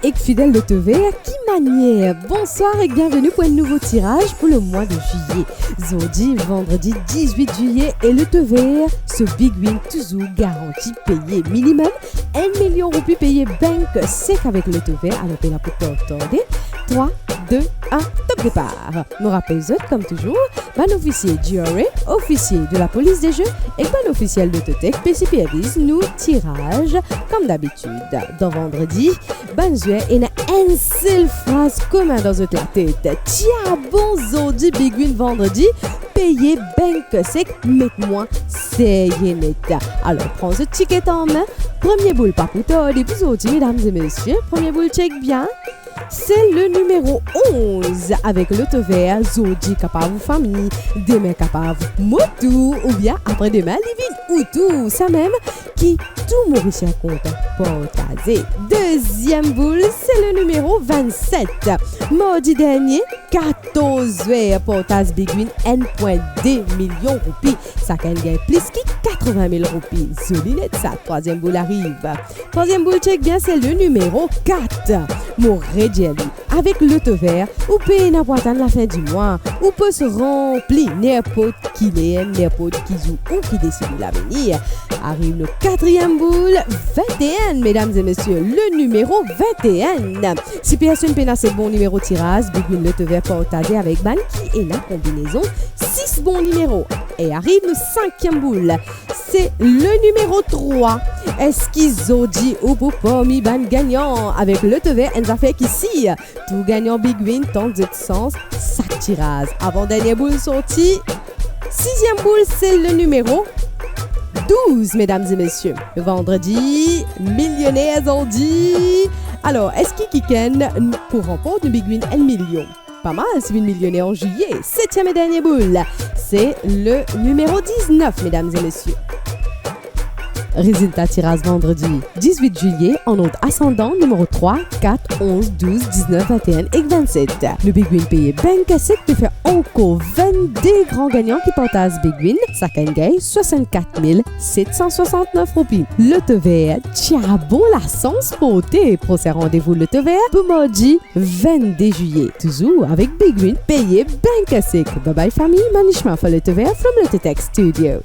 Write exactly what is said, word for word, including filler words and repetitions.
Ek fidel Lotover, ki manier? Bonswar ek bienveni pou enn nouvo tiraz pou lemwa de zilye. Zordi, vandredi diz-wit zilye, e Lotover, so Big Win touzour garanti peye minimem enn milion roupi peye bank sek avek Lotover, alor pena pou tarde. Trwa, de, enn, top depar. Nou rapel zot, kom touzour, bann ofisie G R A, ofisie de lapolis de ze ek bann ofisiel Lototech pe siperviz nou tiraz, kom dabitid. Dan vandredi, bann zwer ena enn sel fraz komin dan zot latet: "Tia bon, zordi Big Win vandredi, peye bank sek, met mwa serye net." Alor, pran zot tiket an me. Premie boul pa pou tarde pou zordi, medam e mesie. Premie boul, tchek bien. Se le nimero onz. Avek Lotover, zordi kapav ou fami, demin kapav mo tour, oubien apre demin li vinn ou tour. Samem ki tou Morisien kontan partaze. Deziem boul, se le nimero vennset. Mardi dernie, katorz zwer partaz Big Win enn pwin de milion roupi. Sakenn gagn plis ki katrevin mil roupi. Zoli net sa. Trwaziem boul ariv. Trwaziem boul, tchek bien, se le nimero kat. Mo redir li. Avek Lotover, ou pena pou atann lafin dimwa. Ou pos ranpli ninport ki ler, ninport ki zour ou ki desid ou lavenir. Ariv nou katriem boul, vennteen, medam e mesie, le nimero vennteen. Si personn pena set bon nimero tiraz, Big Win Lotover partaze avek bann ki ena konbinezon sis bon nimero. E ariv nou sinkiem boul. Se le nimero trwa. Eski zordi ou pou parmi bann gagnan? Avek Lotover, enn zafer ki sir, tou gagnan Big Win tant zot sans sak tiraz. Avan dernie boul sorti, siziem boul, se le nimero douz, medam e mesie. Vandredi milioner zordi. Alor, eski kikenn pou ranport nou Big Win enn milion? Pa mal, si vinn milioner an zilye. Setiem e dernie boul, se le nimero diznef, medam e mesie. Rezilta tiraz vandredi diz-wit zilye, an ord asandan, nimero trwa, kat, onz, douz, diznef, vennteen ek vennset. Nou Big Win peye bank sek pe fer ankor vennde gran gagnan ki partaz Big Win, sakenn gagn swasannkat mil set san swasantnef roupi. Lotover, tia bon lasans porte. Prosin randevou Lotover pou mardi vennde zilye, touzour avek Big Win peye bank sek. Bye bye fami, Manishma for Lotover from Lototech Studio.